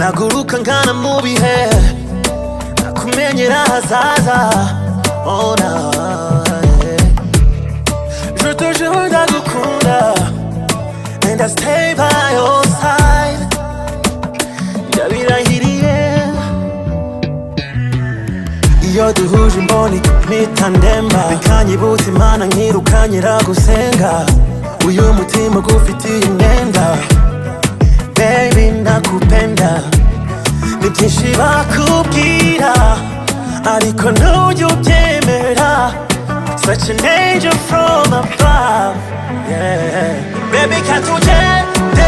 Naguruka nkana mu bihe, nakumenyera ahazaza. Oh, nah, yeah. Je te jure, ndagukunda, and I stay by your side. Ndabirahiriye. Iyo duhuje imboni mpita ndemba, bikanyibutsa Imana, nkirukanyira gusenga. Uyu mutima ugufitiye imyenda. Baby, nakupenda. Ni byinshi bakubwira, ariko ntujya ubyemera. Such an angel from above, yeah. Baby, katugende.